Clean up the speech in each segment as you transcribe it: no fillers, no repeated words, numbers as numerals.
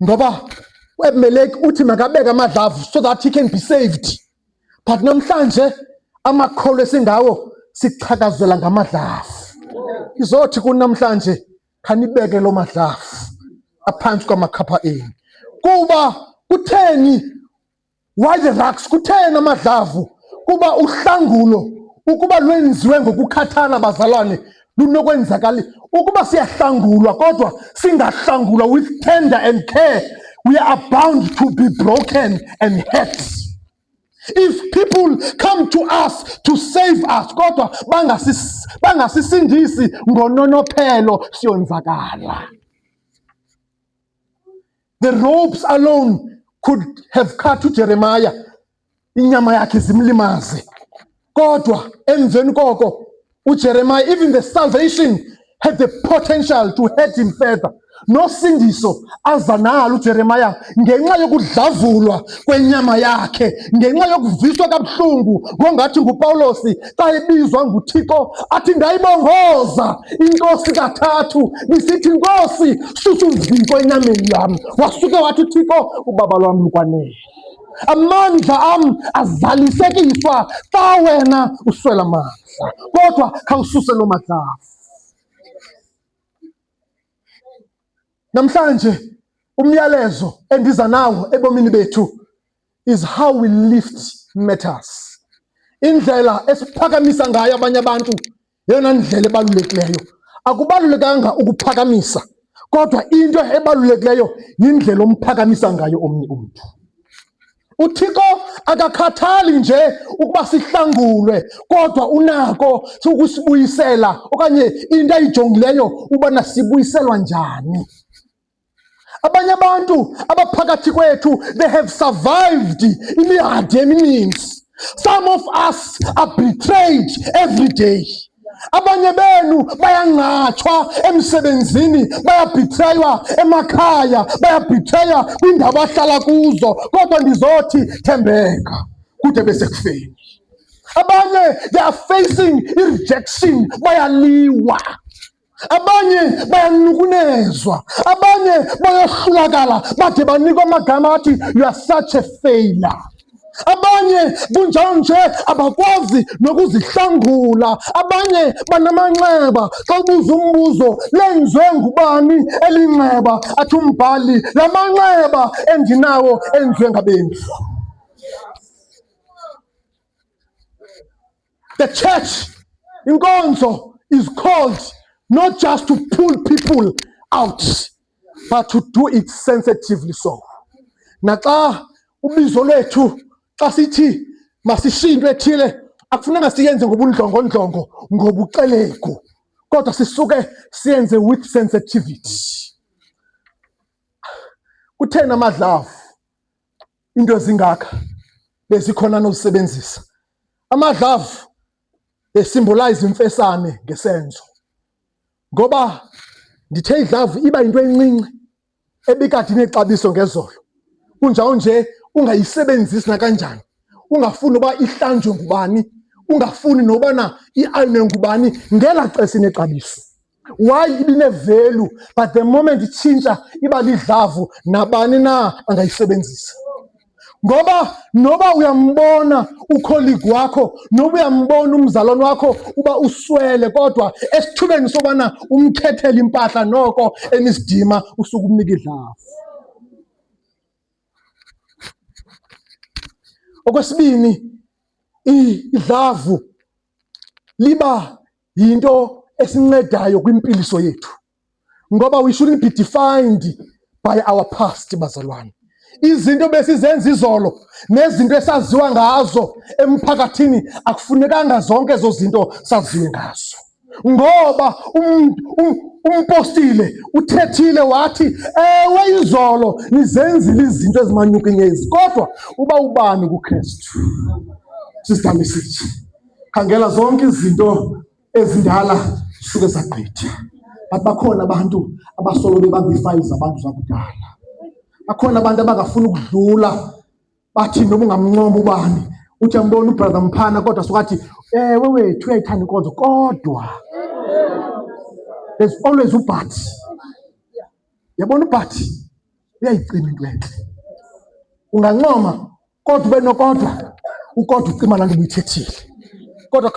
Ngoba uEbimeleki uthi makabeke amadlavu so that he can be saved. But namhlanje amakholwa esingawo sichakazela ngamadlavu. Izothi kunamhlanje khanibeke lo madlavu aphantsi kwamakhapha enu. Kuba kutheni Why the rocks? Kutheni amadlavu? Kuba uhlangulo ukuba lwenziwe ngokukhathala bazalwane lunokwenzakali. Ukuba siyahlangulwa kodwa singahlangulwa with tender and care, we are bound to be broken and hurt. If people come to us to save us kodwa bangasisindisi ngononophelo siyonzakala. The ropes alone could have cut uJeremiah inyama yakhe zimlimaze. Kodwa emveni koko uJeremiah, even the salvation had the potential to hurt him further. Nosindiso aza nalo uJeremiah ngenxa yokudlavulwa kwenyama yakhe, ngenxa yokuviswa kabuhlungu ngongathi nguPawulosi xa ebizwa nguThixo athi ndayibongoza inkosi kathathu ndisithi nkosi susa uviko enyameni yam, wasuke wathi uThixo ubaba lwam lukwanele, amandla am azalisekiswa xa wena uswela amandla, kodwa khawususe loo madlavu. Namhlanje umyalezo endiza nawo ebomini bethu is how we lift matters. Indlela esiphakamisa ngayo abanye abantu yeyona ndlela ebalulekileyo. Akubalulekanga ukuphakamisa, kodwa into ebalulekileyo yindlela omphakamisa ngayo omnye umntu. UThixo akakhathali nje ukuba sihlangulwe, kodwa unako ukusibuyisela okanye into ayijongileyo ubana sibuyiselwa njani. Abanye abantu abaphakathi kwethu, they have survived imihadi emininzi. Some of us are betrayed every day. Abanye benu bayangcatshwa emsebenzini, bayabhitreywa emakhaya, bayabhitreywa kwiindawo abahlala kuzo, kodwa ndizothi thembeka kude besekufeni. Abanye they are facing i-rejection, bayaliwa. Abanye bayanukunezwa, abanye bayohlulakala bade banikwa amagama athi you are such a failure. Abanye kunjalo nje abakwazi nokuzihlangula, abanye banamanxeba. Xa ubuza umbuzo lenziwe ngubani elinxeba, athi umbhali la manxeba endinawo enziwe ngabendlu. The church, inkonzo, is called not just to pull people out, but to do it sensitively so. Naxa ubizo lwethu, xa sithi masishiye into ethile, akufuneka siyenze ngobundlongondlongo, ngobuxelegu, kodwa sisuke siyenze with sensitivity. Kutheni amadlavu into ezingaka bezikhona nozisebenzisa? Amadlavu esymbolize imfesane ngesenzo, ngoba ndithe idlavu iba yinto encinci ebikade inexabiso ngezolo, kunjalo nje ungayisebenzisi nakanjani, ungafuni uba ihlanjwe ngubani, ungafuni nobana iayinwe ngubani ngela xesha inexabiso. Why ibine-value, but the moment itshintsha iba lidlavu, nabani na angayisebenzisa. Ngoba noba uyambona ukholigi wakho, noba uyambona umzalwane wakho uba uswele, kodwa esithubeni sobana umkhethele impahla noko enisidima, usuke umnika idlavu. Okwesibini, idlavu liba yinto esincedayo kwimpiliso yethu, ngoba we shouldn't be defined by our past, bazalwane. Izinto besizenza izolo nezinto esaziwa ngazo emphakathini, akufunekanga zonke ezo zinto saziwe ngazo, ngoba umpostile uthethile wathi ewe izolo nizenzile izinto ezimanyukunyezi, kodwa uba ubani kuKristu sisidame sithi khangela zonke izinto ezindala suke zagqitha. But bakhona abantu abasolo bebamba iifayili zabantu zakudala, bakhona abantu abangafuni ukudlula, bathi noba ungamncoma ubani, uthi ambona ubrother Mphana, kodwa sukathi ewe wethu uyayithanda inkonzo, kodwa there's always ubut. Yabona ubut. Uyayicima into entle. Ungancoma kodwa ube nokodwa, ukodwa ucima laa nto ubuyithethile. Kodwa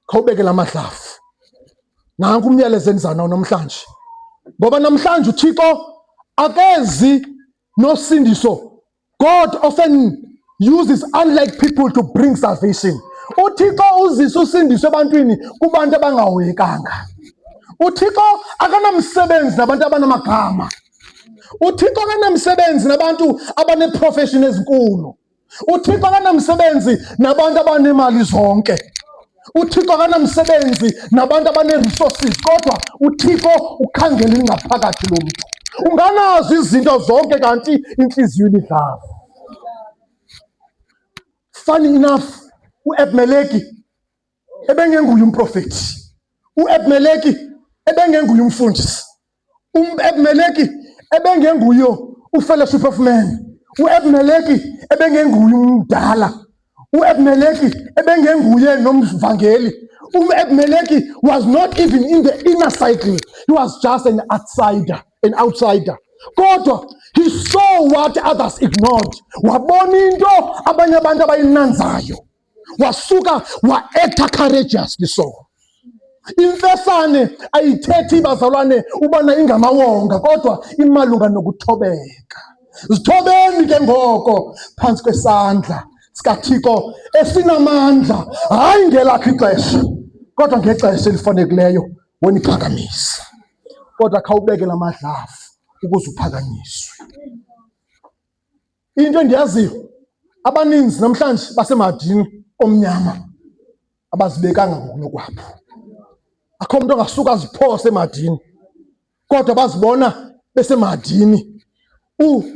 khawubeke la madlafu. Nanku umyalezo endiza nawo namhlanje, ngoba namhlanje uThixo akezi nosindiso. God often uses unlike people to bring salvation. UThixo uzisa usindiso ebantwini kubantu abangahoyekanga. UThixo akanamsebenzi nabantu abanamagama. UThixo akanamsebenzi nabantu abaneprofession ezinkulu. UThixo akanamsebenzi nabantu abanemali zonke. UThixo akanamsebenzi nabantu abanee-resources, kodwa uThixo ukhangela ingaphakathi lomntu. Unganazo izinto zonke kanti intliziyo ilidlala. Funny enough, uAbimeleki ebengenguye umprofeti, uAbimeleki ebengenguye umfundisi, uAbimeleki ebengenguye ufellowship of men, uAbimeleki ebengenguye umdala, uAbimeleki ebengenguye nomvangeli. UAbimeleki was not even in the inner cycle, he was just an outsider, an outsider. Kodwa he saw what others ignored. Wabona into abanye abantu abayinanzayo, wasuka wa-acta courageously. So imfesane ayithethi, bazalwane, ubana ingamawonga, kodwa imalunga nokuthobeka. Zithobeni ke ngoko phantsi kwesandla sikaThixo esinamandla, hayi ngelakho ixesha, kodwa ngexesha elifanekileyo woniphakamisa. Kodwa khawubeke la madlafu ukuze uphakanyiswe. Into endiyaziyo, abaninzi namhlanje basemadini omnyama abazibekanga ngokunokwabo. Akho mntu ongasuka aziphose emadini, kodwa bazibona besemadini.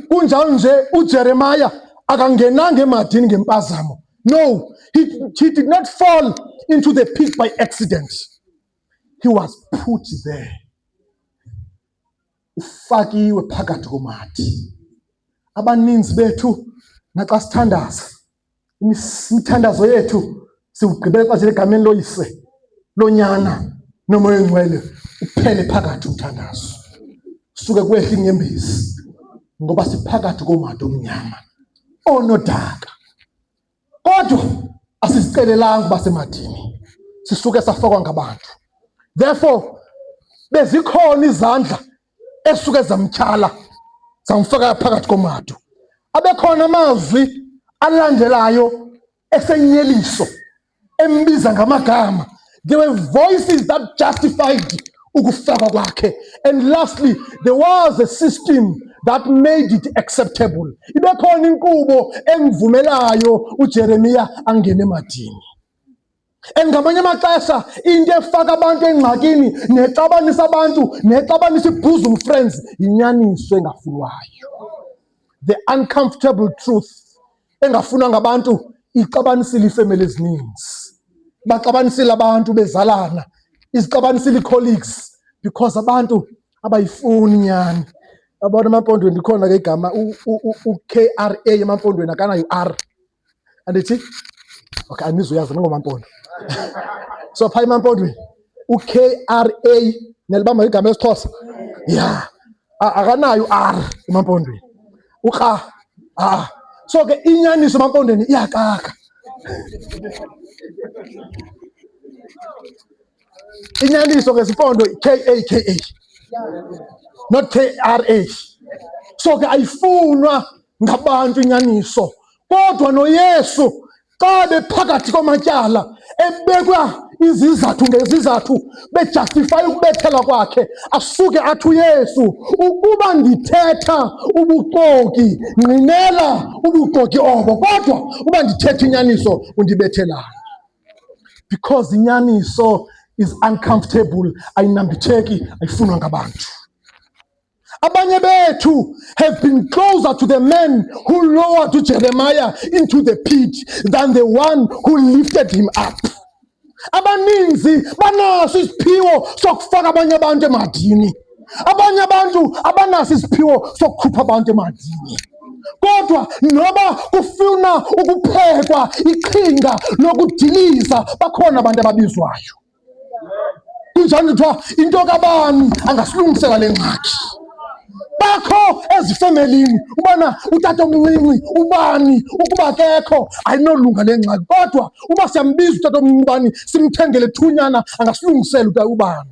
Kunjalo nje uJeremiah akangenanga emadini ngempazamo. No, he did not fall into the pit by accident. He was put there. Ufakiwe phakathi komadi. Abaninzi bethu naxa sithandaza, imithandazo yethu siwugqibela xa sile egameni loYise, loNyana, noMoya oNgcwele, uphele phakathi umthandazo. Suke kwehla inyembezi ngoba siphakathi komadi omnyama onodaka. Kodwa asizicelelanga uba semadini, sisuke safakwa ngabantu. Therefore bezikhona izandla esuke zamtyhala zamfaka phakathi komadu. Abekhona amazwi alandelayo esenyeliso embiza ngamagama. There were voices that justified ukufakwa kwakhe. And lastly, there was a system that made it acceptable. Ibe khona inkqubo emvumelayo uJeremiya angene emadini. And ngamanye amaxesha into efaka abantu engxakini nexabanisa abantu nexabanisa i-bosom friends yinyaniso engafunwayo. The uncomfortable truth engafunwa ngabantu ixabanisile iifemeli ezininzi. Baxabanisile abantu bezalana, izixabanisile ii-colleagues, because abantu abayifuni nyani. Yabona emaMpondweni likhona ke igama u-KRA emaMpondweni akanayo R. Andithi? Okay, anizuyazi ningomaMpondo. So phaa emaMpondweni u-KRA niyalibamba igama lesiXhosa? Yeah. Akanayo R emaMpondweni. Ukra. Ah. So ke inyaniso emaMpondweni iyakaka. Inyaniso ngesiMpondo KAKA. Not KRA. So ke ayifunwa ngabantu inyaniso. Kodwa noYesu xa bephakathi kwamatyala ebekwa izizathu ngezizathu bejustify ukubethelwa kwakhe, asuke athi uYesu, ukuba ndithetha ubuxoki ngqinela ubuxoki obo, kodwa uba ndithetha inyaniso undibethelani. Because inyaniso is uncomfortable, ayinambitheki, ayifunwa ngabantu. Abanye bethu have been closer to the man who lowered Jeremiah into the pit than the one who lifted him up. Abaninzi banaso isiphiwo sokufaka abanye abantu emadini. Abanye abantu abanaso isiphiwo sokukhupha abantu emadini. Kodwa noba kufuna ukuphekwa iqhinga lokudiliza, bakhona abantu ababizwayo. Kunjani kuthiwa into kabani angasilungisela le ngxaki. Bakho ezifemelini ubana utata omncinci ubani ukuba kekho ayinolunga le ngxaki, kodwa uba siyambiza utata omncinci ubani simthengele thunyana angasilungisela uta ubani.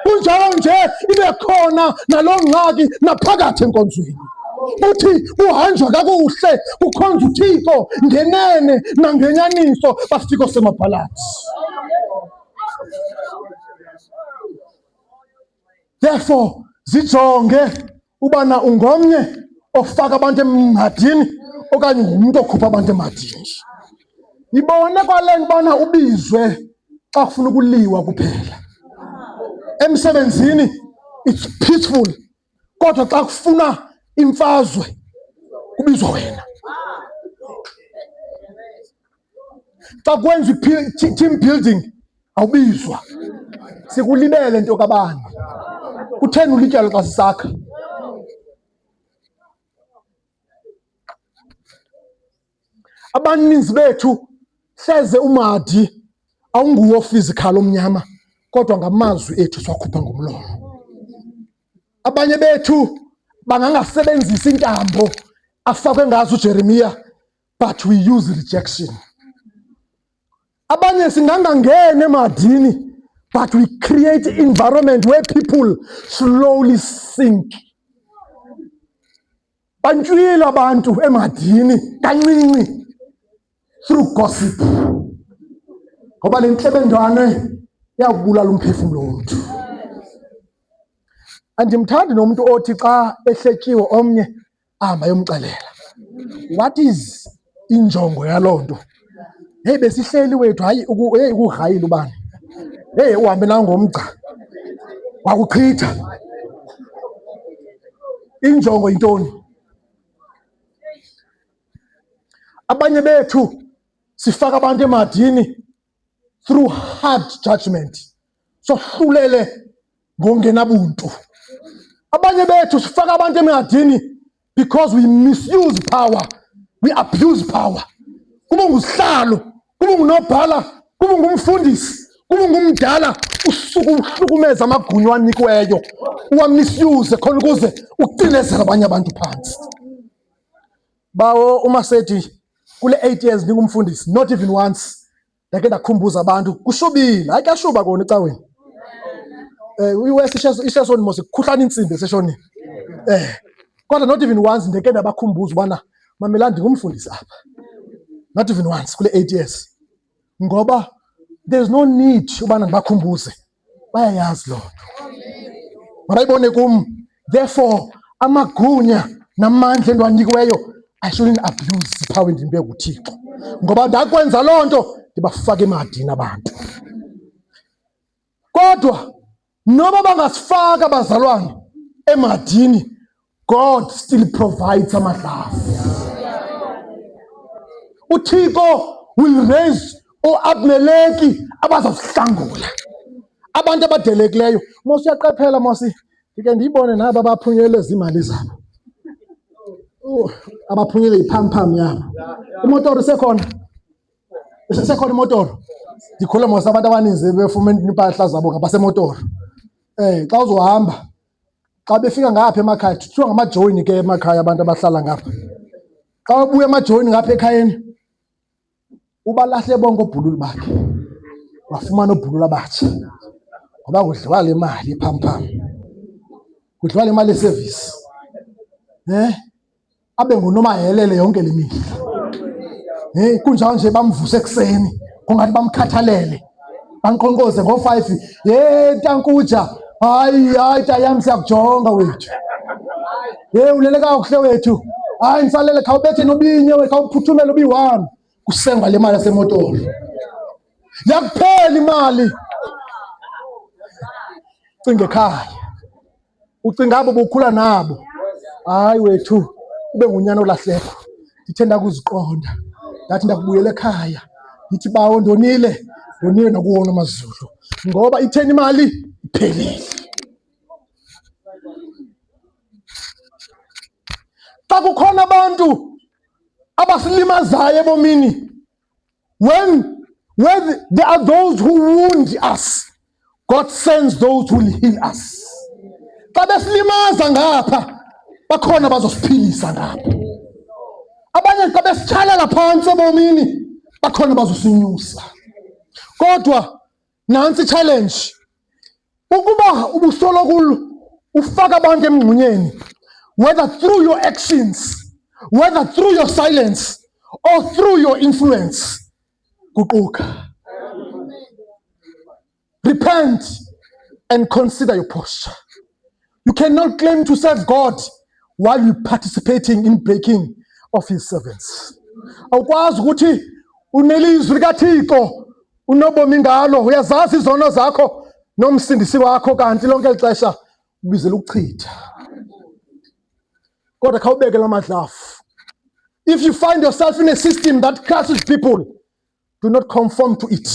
Kunjalo nje ibe khona naloo ngxaki naphakathi enkonzweni. Uthi kuhanjwa kakuhle kukhonza uThixo ngenene nangenyaniso bafika osemabhalathi. Therefore zijonge ubana ungomnye ofaka abantu emhadini okanye ungumntu okhupha abantu emhadini. Ibone kwale nto ubana ubizwe xa kufuna ukuliwa kuphela. Emsebenzini it's peaceful, kodwa xa kufuna imfazwe kubizwa wena. Xa kwenziwa team building awubizwa, sikulibele nto kabani. Kutheni ulityalo xa sisakha? Abaninzi bethu hleze umadi awunguwo physical omnyama, kodwa ngamazwi ethu siwakhupha ngomlomo. Abanye bethu bangangasebenzisi intambo afakwe ngazo uJeremiya, but we use rejection. Abanye singangangena emadini, but we create environment where people slowly sink. Bantywile abantu emadini kancinci through gossip, ngoba le ntlebendwane iyakubulala umphefumlo womntu. Andimthandi nomntu othi xa ehletyiwe omnye ahambe ayomxelela. What is injongo yaloo nto? Heyi, besihleli wethu, hayi heyi ukugrayila ubani, heyi uhambe nangomgca wakuchitha. Injongo yintoni? Abanye bethu sifaka abantu emadini through hard judgment, sohlulele ngongenabuntu. Abanye bethu sifaka abantu emadini because we misuse power, we abuse power. Kuba ngusihlalo, kuba ngunobhala, kuba ngumfundisi, kuba ngumdala, usuke uhlukumeza amagunya anikiweyo, uwamisuse khona ukuze ucinezele abanye abantu phantsi. Bawo uMaseti, kule 8 years ndingumfundisi, not even once ndake ndakhumbuza abantu kushubile. Hayi, kuyashuba kona ecaweni. Iwest ishesoni mos kukhuhlana intsimbi eseshonini. Kodwa not even once ndeke ndabakhumbuza ubana mamelani ndingumfundisi apha. Not even once kule 8 years. Ngoba there's no need ubana ndibakhumbuze. Bayayazi loo nto. Mabayibone kum. Therefore amagunya namandla endiwanikiweyo, I shouldn't abuse power endinikwe nguThixo. Ngoba ndakwenza loo nto ndibafaka emadini abantu. Kodwa noba bangasifaka bazalwane emadini, God still provides amadlavu. uThixo will raise oAbimeleki abazawusihlangula. Abantu abadelekileyo. Mos uyaqaphela mos, ndike ndiyibone naba abaphunyelwe ziimali zabo. Abaphunyelwe yiphampam yabo. Imotoro isekhona? Isekhona imotoro? Ndikhule mos abantu abaninzi befumene iimpahla zabo ngabasemotoro. Xa uzohamba, xa befika ngapha emakhaya, kuthiwa ngamajoyini ke emakhaya abantu abahlala ngapha. Xa ubuya emajoyini ngapha ekhayeni, ubalahle bonke obhululu bakhe, wafumana obhululu abatsha. Ngoba kudliwa le mali iphampam, kudliwa le mali yesevisi. Abe ngunomahelele yonke le mihla. Kunjalo nje bamvuse ekuseni, kungathi bamkhathalele, bankqonkqoze ngo-5. Ye ntankuja, hayi hayi tayam, siyakujonga wethu. Ye ulele kakuhle wethu. Hayi ndisalele, khawubethe nobinye wethu, khawuphuthumele ubi-1. Kusengwa le mali yasemotoro. Yakuphela imali. Cinga ekhaya. Ucinga abo bokhula nabo. Hayi wethu, ube ngunyana olahleko. Ndithe ndakuziqonda, ndathi ndakubuyela ekhaya, ndithi bawo ndonile, ndonile nakuwona amazulu. Ngoba itheni imali? Iphelile. Xa kukhona abantu abasilimazayo ebomini, when there are those who wound us, God sends those who will heal us. Xa besilimaza ngapha, bakhona bazosiphilisa ngapha. Abanye xa besityhalela phantsi ebomini, bakhona bazosinyusa. Kodwa nantsi challenge. Ukuba ubusoloko ufaka abantu emngxunyeni, whether through your actions, whether through your silence or through your influence, guquka. Repent and consider your posture. You cannot claim to serve God while you participating in breaking of his servants. Awukwazi ukuthi unelizwi likaThixo, unobomi ngalo, uyazazi izono zakho nomsindisi wakho, kanti lonke eli xesha ubizela ukuchitha. Kodwa khawubeke la madlafu. If you find yourself in a system that crushes people, do not conform to it.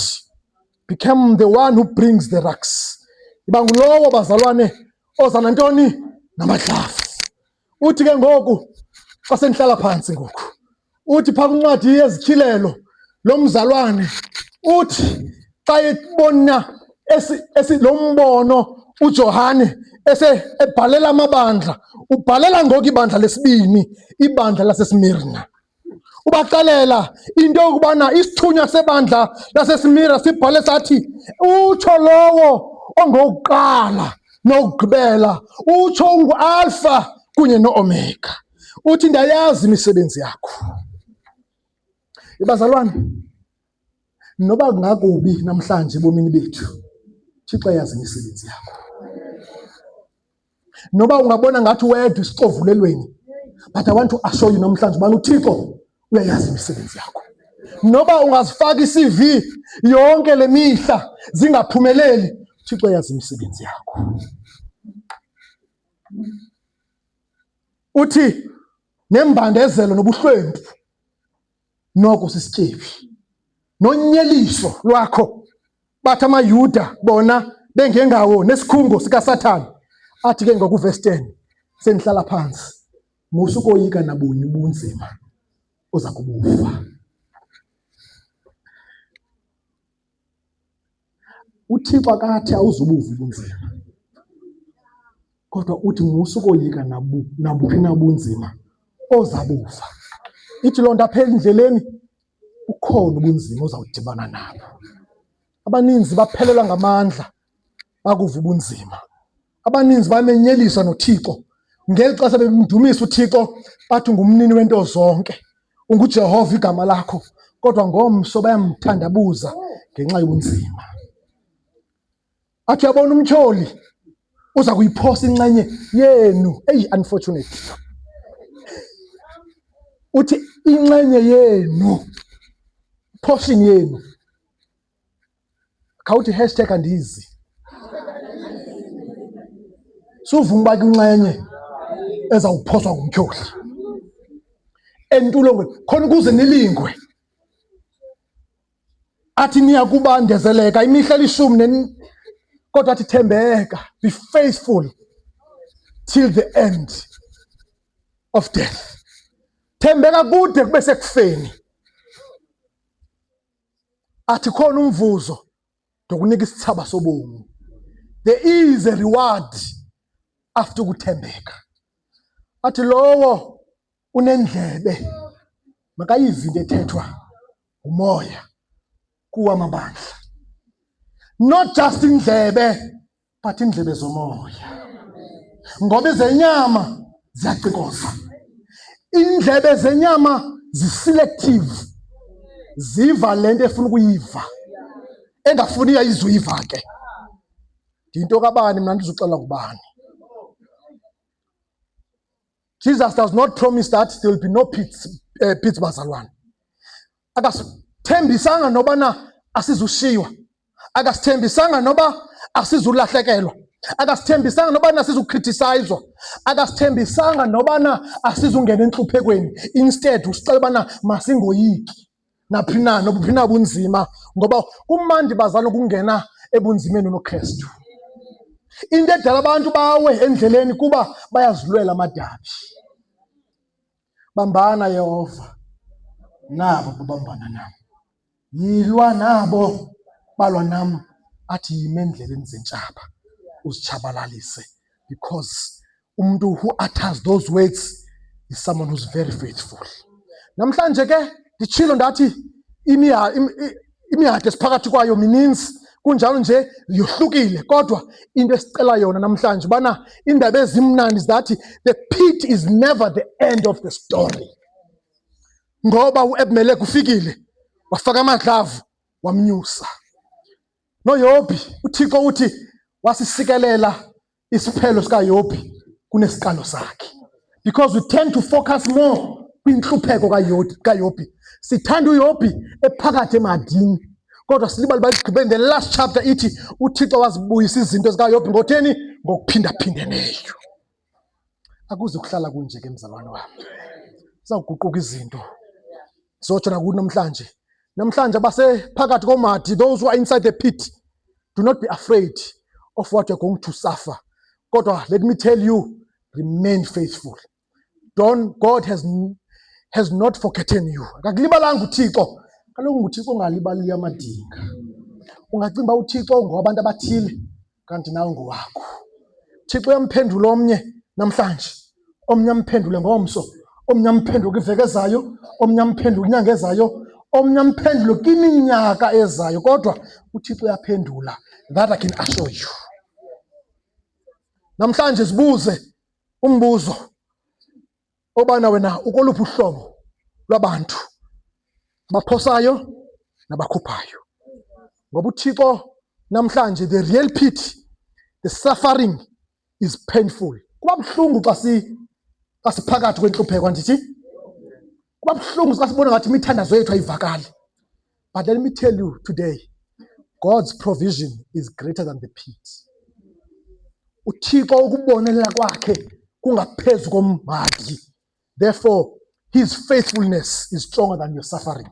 Become the one who brings the rocks. Iba ngulowo, bazalwane, oza nantoni? Namadlafu. Uthi ke ngoku xa sendihlala phantsi ngoku, uthi phaa kwincwadi yezityhilelo lo mzalwane uthi xa ebona esi lo mbono uJohane ese ebhalela amabandla, ubhalela ngoku ibandla lesibini, ibandla laseSmirna. Ubaxelela into yokubana isithunywa sebandla laseSmirna sibhale sathi, utsho lowo ongokuqala nokugqibela, utsho ungu-Alpha kunye no-Omega, uthi ndiyayazi imisebenzi yakho. Ibazalwane, noba kungakubi namhlanje ebomini bethu, Thixo yazi imisebenzi yakho. Noba ungabona ngathi wedwa isixovulelweni, but I want to assure you namhlanje ubana uThixo uyayazi imisebenzi yakho. Noba ungazifaka i-CV yonke le mihla zingaphumeleli, uThixo uyazi imisebenzi yakho. Uthi nembandezelo nobuhlwempu noko sisityebi, nonyeliso lwakho, bathi amaYuda bona bengengawo nesikhungo sikaSathane. Athi ke ngoku verse 10, sendihlala phansi, musa ukoyika nabunye ubunzima oza kubuva. UThixo akathi awuzubuva ubunzima, kodwa uthi musa ukoyika nabuphi na ubunzima ozabuva. Ithi loo nto apha endleleni ukhona ubunzima ozawudibana nabo. Abaninzi baphelelwa ngamandla bakuva ubunzima. Abaninzi bamenyelisa noThixo ngeli xesha bemdumisa uThixo, bathi ngumnini wento zonke, unguJehova igama lakho, kodwa ngomso bayamthandabuza ngenxa yobunzima. Athi uyabona umtyholi uza kuyiphosa inxenye yenu. Eyi, unfortunately uthi inxenye yenu, portion yenu. Khawuthi hashtag andizi. Suvuma uba kwinxenye ezawuphoswa ngumtyholi entulongweni, khona ukuze nilingwe. Athi niya kubandezeleka imihla elishumi, kodwa athi thembeka, be faithful till the end of death. Thembeka kude kube sekufeni. Athi khona umvuzo, ndokunika isithsaba sobomi. There is a reward after ukuthembeka. Athi lowo unendlebe makayive into ethethwa ngumoya kuwa amabandla. Not just indlebe, but indlebe zomoya, ngoba izenyama ziyacikoza. Indlebe zenyama ziselective, ziva lento efuna ukuyiva, engafuni ayizuyiva ke. Ndiyinto kabani mna, ndizuxela ngubani? Jesus does not promise that there will be no pits, bazalwane. Akasithembisanga nobana asizushiywa, akasithembisanga noba asizulahlekelwa, akasithembisanga nobana asizucriticizwa, akasithembisanga nobana asizungena entluphekweni. Instead usicela ubana masingoyiki naphi na, nobuphi na bunzima, ngoba kumandi, bazalwane, ukungena ebunzimeni noKristu. Into edala abantu bawe endleleni kuba bayazilwela amadabi. Bambana Yehova nabo babambana nam, yilwa nabo balwa nam. Athi yime endleleni zentshaba uzitshabalalise, because umuntu who utters those words is someone who's very faithful. Namhlanje ke nditshilo ndathi imihadi esiphakathi kwayo mininzi, kunjalo nje yohlukile, kodwa into esicela yona namhlanje bana indaba ezimnandi zathi the pit is never the end of the story. Ngoba uEbimeleki ufikile wafaka amadlavu wamnyusa. NoYobhi uThixo uthi wasisikelela isiphelo sikaYobhi kunesiqalo sakhe, because we tend to focus more kwintlupheko kaYobhi. Sithanda uYobhi ephakathi emadini, kodwa silibale uba ekugqibeleni the last chapter ithi uThixo wazibuyisa izinto zikaYobhi ngotheni? Ngokuphindaphindeneyo. Akuze kuhlala kunje ke mzalwane wam, zizawuguquka izinto. Zotsho nakuthi namhlanje abasephakathi komadi, those who are inside the pit, do not be afraid of what you're going to suffer. Kodwa let me tell you, remain faithful. Don't, God has not forgotten you. Akakulibalanga uThixo. Kaloku nguThixo ongalibaliyo amadinga. Ungacinga uba uThixo ngowabantu abathile, kanti nawe ngowakho. Thixo uyamphendula omnye namhlanje, omnye amphendule ngomso, omnye amphendule kwiveki ezayo, omnye amphendule kwinyanga ezayo, omnye amphendule kwiminyaka ezayo, kodwa uThixo uyaphendula. That I can assure you. Namhlanje zibuze umbuzo obana wena ukoluphi uhlobo lwabantu, baphosayo nabakhuphayo. Ngoba uThixo namhlanje, the real pit, the suffering is painful. Kuba buhlungu xa siphakathi kwentlupheko, andithi? Kuba buhlungu xa sibona ngathi imithandazo yethu ayivakali. But let me tell you today, God's provision is greater than the pit. UThixo ukubonelela kwakhe kungaphezu komhadi. Therefore, his faithfulness is stronger than your suffering.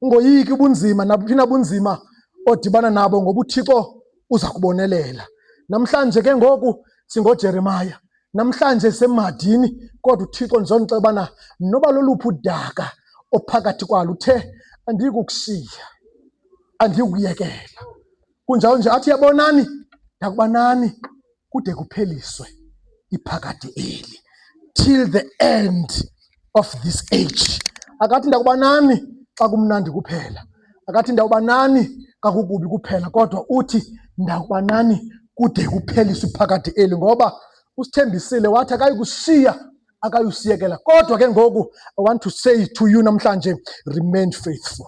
Ungoyiki ubunzima nabuphi na bunzima odibana nabo, ngoba uThixo uza kubonelela. Namhlanje ke ngoku singoJeremiah. Namhlanje semadini, kodwa uThixo ndizonixela ubana noba loluphi udaka ophakathi kwalo, uthe andiyikukushiya, andiyikuyekela. Kunjalo nje athi yabonani, ndakuba nani kude kupheliswe iphakade eli, till the end of this age. Akathi ndakuba nani xa kumnandi kuphela, akathi ndawuba nani xa kukubi kuphela, kodwa uthi ndakuba nani kude kupheliswe iphakade eli, ngoba usithembisile wathi akayikushiya, akayusiyekela. Kodwa ke ngoku I want to say to you namhlanje, remain faithful,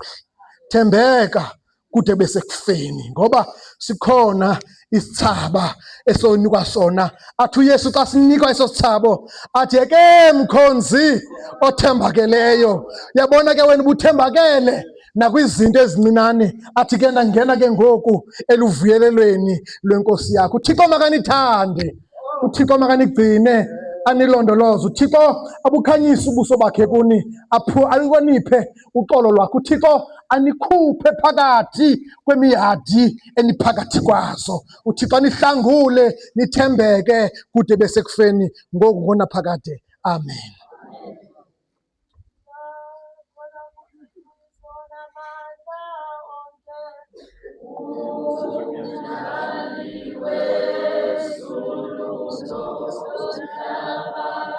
thembeka kude bese kufeni, ngoba sikhona isithaba esonikwa sona. Athi uYesu xa sinikwa eso sithabo athi ke mkhonzi othembakeleyo, yabona ke wena ubuthembakele nakwizinto ezincinane, athi ke ndangena ke ngoku eluvuyelelweni lwenkosi yakho. UThixo makanithande, uThixo makanigcine anilondoloze, uThixo abukhanyise ubuso bakhe kuni, akoniphe uxolo lwakhe, uThixo anikhuphe phakathi kwemihadi eniphakathi kwazo, uThixo anihlangule nithembeke kude besekufeni, ngoku ngonaphakade. Amen.